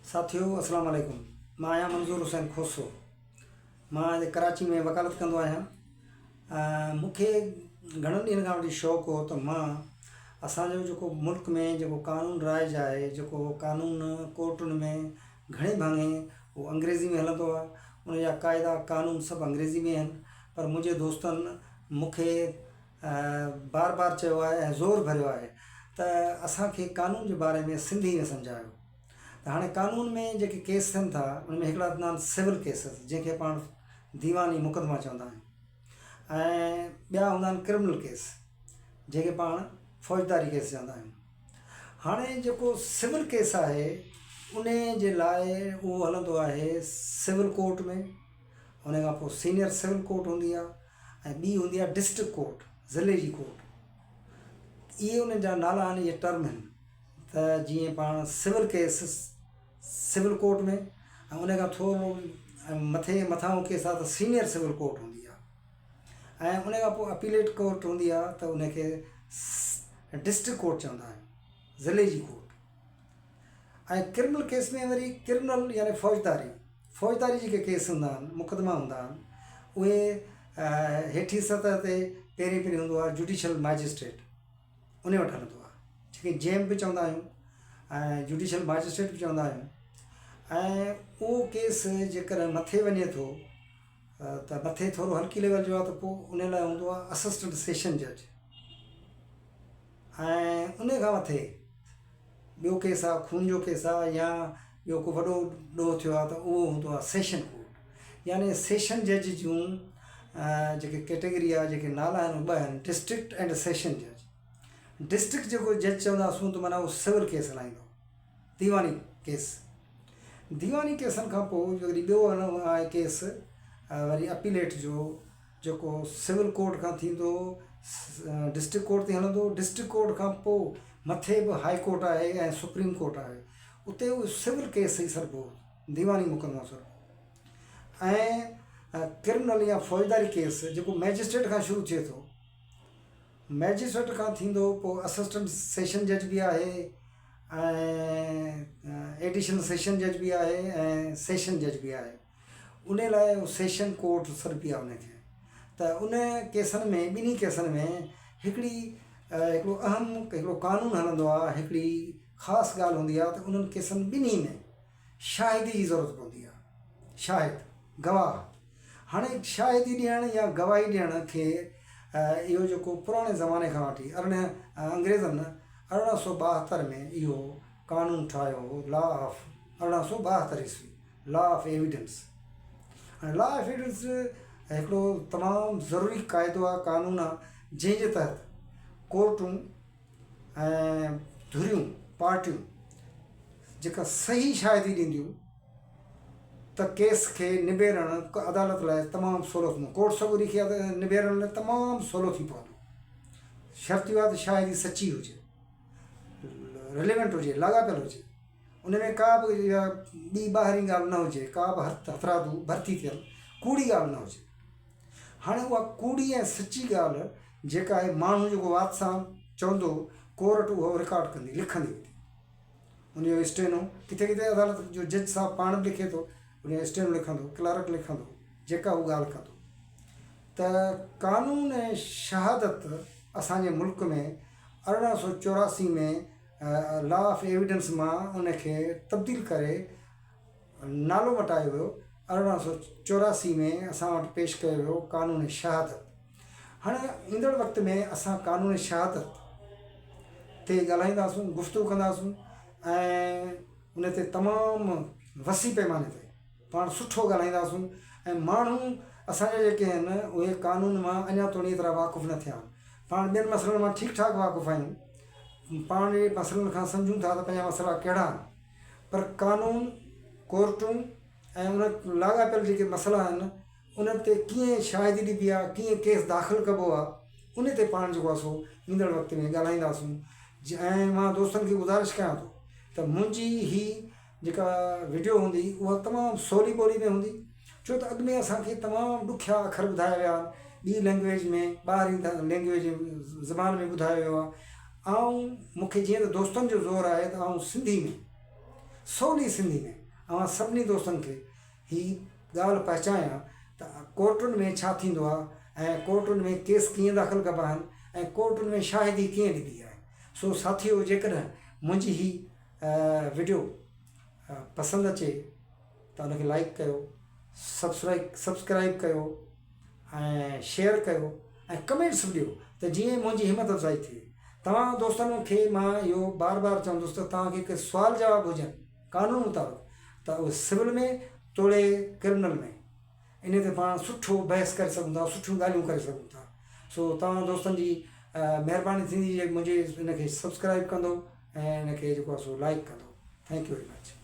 ساٿيو اسلام عليڪم مان آهيان منظور حسين کوسو مان هتي ڪراچي ۾ وڪالت ڪندو آهيان مون کي گهڻن ڏينهن کان وٺي شوق هو ته مان اسانجو جيڪو ملڪ ۾ جيڪو قانون رائج آهي جيڪو قانون ڪورٽن ۾ گهڻي ڀاڱي اهو انگريزي ۾ هلندو آهي ان جا قاعدا قانون سڀ انگريزي ۾ آهن پر منهنجي دوستن مون کي بار بار چيو آهي ۽ زور ڀريو آهي ته اسان کي قانون جي باري ۾ سنڌي ۾ سمجهايو ته هاڻي قانون ۾ جيڪي ڪيس ٿين ٿا ان ۾ هڪڙا ٿيندا آهن سول ڪيسز جنهن کي پاڻ ديواني مقدما چوندا آهيون ۽ ٻيا هوندا آهن ڪرمنل ڪيس جنهن کي پاڻ فوجداري ڪيس چوندا آهيون هاڻي جيڪو سول ڪيس آهي ان جي لاء اهو هلندو آهي سول ڪورٽ ۾ ان کان پوء سينئر سول ڪورٽ هوندي آهي ۽ ٻي هوندي آهي ڊسٽرڪٽ ڪورٽ، ضلعي جي ڪورٽ. اهي انهن جا نالا آهن، اهي ٽرم آهن ته جيئن پاڻ سول ڪيس سول ڪورٽ ۾ ۽ ان کان ٿورو مٿي مٿانهون ڪيس آهي ته سينئر سول ڪورٽ هوندي آهي ۽ ان کان پوء اپيليٽ ڪورٽ هوندي آهي ته ان کي ڊسٽرڪٽ ڪورٽ چوندا آهيون ضلعي جي ڪورٽ. ۽ ڪرمنل ڪيس ۾ وري ڪرمنل يعني فوجداري فوجداري جيڪي ڪيس هوندا آهن مقدما هوندا آهن اهي هيٺين سطح تي پهرين پهرين هوندو آهي جوڊيشل ماجسٽريٽ ان وٽ هلندو آهي جنهن کي جيم به چوندا آهيون ۽ جوڊيشل ماجسٽريٽ به چوندا آهيون ۽ اهو ڪيس جيڪڏهن مٿي وڃي ٿو ته مٿي ٿورو هلڪي ليول جو آهي ته پوء ان لاء هوندو آهي اسسٽنٽ سيشن جج ۽ ان کان مٿي ٻيو ڪيس آهي خون جو ڪيس آهي يا ٻيو ڪو وڏو ڏوهه ٿيو آهي ته اهو هوندو آهي سيشن ڪورٽ يعني سيشن جج جون جيڪي ڪيٽيگري آهي جيڪي نالا آهن اهي ٻه آهن ڊسٽرڪٽ اينڊ سيشن جج ڊسٽرڪٽ جيڪو جج چونداسون ته معنيٰ اهو سول ڪيس هلائيندو ديواني ڪيس ديواني ڪيسن کان پوء وري ٻيو آهي ڪيس وري اپيليٽ جو جيڪو سول ڪورٽ کان ٿيندو ڊسٽرڪٽ ڪورٽ تائين هلندو ڊسٽرڪٽ ڪورٽ کان پوء مٿي به هائي ڪورٽ آهي ۽ سپريم ڪورٽ آهي اتي اهو سول ڪيس ئي سڏبو ديواني مقدمو سڏبو ۽ ڪرمنل يا فوجداري ڪيس جيڪو مئجسٽريٽ کان شروع ٿئي ٿو مئجسٽريٽ کان ٿيندو پوء اسسٽنٽ سيشن جج به آهي ۽ ايڊيشنل سيشن جج به آهي ۽ سيشن جج به آهي ان لاء سيشن ڪورٽ سڏبي آهي ان کي ته ان ڪيسن ۾ ٻنهي ڪيسن ۾ هڪڙي هڪڙو اهم هڪڙو قانون هلندو آهي هڪڙي خاص ڳالهه هوندي آهي ته انهن ڪيسن ٻنهي ۾ شاهدي جي ضرورت پوندي آهي شاهد گواهه هاڻي شاهدي ڏيڻ يا گواهي ڏيڻ کي اهو جيڪو پراڻي زماني کان وٺي ارڙهن انگريزن 1872 ۾ اهو قانون ٺاهيو هو لا آف 1872 عيسوي لا آف ايويڊنس هاڻي لا آف ايويڊنس هڪڙو تمام ضروري قاعدو آهي قانون آهي جنهن جي تحت ڪورٽون ۽ ڌريون پارٽيون جيڪا صحيح شاهدي ڏينديون ته ڪيس کي نبيرڻ عدالت لاء تمام سولو ٿيندو ڪورٽ سڳوري کي نبيرڻ لاء تمام سولو ٿي پوندو شرط اهو آهي ته شاهدي سچي هجي رليونٽ هجي لاڳاپيل هجي ان ۾ ڪا به اها ٻي ٻاهرين ڳالهه نه هجي، ڪا به هٿرادو ڀرتي ٿيل ڪوڙي ڳالهه نه هجي. هاڻي اها ڪوڙي ۽ سچي ڳالهه جيڪا آهي ماڻهو جيڪو وات سان چوندو ڪورٽ اهو رڪارڊ ڪندي لکندي ويندي. ان جو اسٽينو ڪٿي ڪٿي عدالت جو جج صاحب پاڻ به لکي ٿو ان جو اسٽينو لکندو ڪلارڪ لکندو جيڪا هو ڳالهه ڪندو ته قانون شهادت اسان جي ملڪ ۾ 1884 ۾ لا آف ايويڊنس مان ان کي تبديل ڪري نالو مٽايو ويو. 1884 ۾ اسان وٽ پيش ڪيو ويو قانون شهادت. هاڻي ايندڙ وقت ۾ اسان قانون شهادت تي ڳالهائينداسون، گفتگو ڪنداسون ۽ ان تي تمام وسيع پيماني تي پاڻ سٺو ڳالهائينداسون ۽ ماڻهو اسان جا جيڪي آهن اهي قانون مان اڃا توڻي ايترا واقف نه ٿيا آهن. پاڻ ٻين مسئلن مان ٺيڪ ٺاڪ واقف آهيون. پاڻ جي مسئلن کان سمجهون ٿا ته پنهنجا مسئلا ڪهڙا آهن پر قانون، ڪورٽون ۽ ان لاڳاپيل جيڪي مسئلا آهن انهن تي ڪيئن شاهدي ڏبي آهي، ڪيئن ڪيس داخل ڪبو آهي ان تي پاڻ جيڪو آهي سو ايندڙ وقت ۾ ڳالهائينداسون ۽ مان دوستن کي گذارش ڪيان ٿو ته منهنجي هي جيڪا وڊيو هوندي اها تمام سولي ٻولي ۾ هوندي ڇو ته اڳ ۾ اسان کي تمام ڏکيا اکر ٻڌايا ويا آهن ٻي لينگويج ۾ ٻاهرين لينگويج زبان ۾ ٻڌايو ويو آهي آئون مون کي جيئن ته دوستن جو زور آهي ته آئون سنڌي ۾ سولي سنڌي ۾ اوهان سڀني دوستن کي هي ڳالهه پهچايان ته ڪورٽن ۾ ڇا ٿيندو آهي ۽ ڪورٽن ۾ ڪيس ڪيئن داخل ڪبا آهن ۽ ڪورٽن ۾ شاهدي ڪيئن ڏبي آهي. سو ساٿيو جيڪڏهن منهنجي هي وڊيو پسند اچي ته ان کي لائيڪ ڪيو، سبسڪرائيب ڪيو ۽ شيئر ڪيو ۽ ڪمينٽس به ڏيو ته جيئن منهنجي همت افزائي ٿئي. توهان دوستن کي مان اهو بار بار چوندس ته توهان کي ڪي سوال جواب هجن قانون مطابق ته اهي سول ۾ توڙي ڪرمنل ۾ انهي تي پاڻ سٺو بحث ڪري سگهون ٿا سٺيون ڳالهيون ڪري سگهون ٿا سو توهان دوستن جي مهرباني ٿيندي جي منهنجي ان کي سبسڪرائب ڪندو ۽ ان کي جيڪو آهي سو لائڪ ڪندو thank you very much.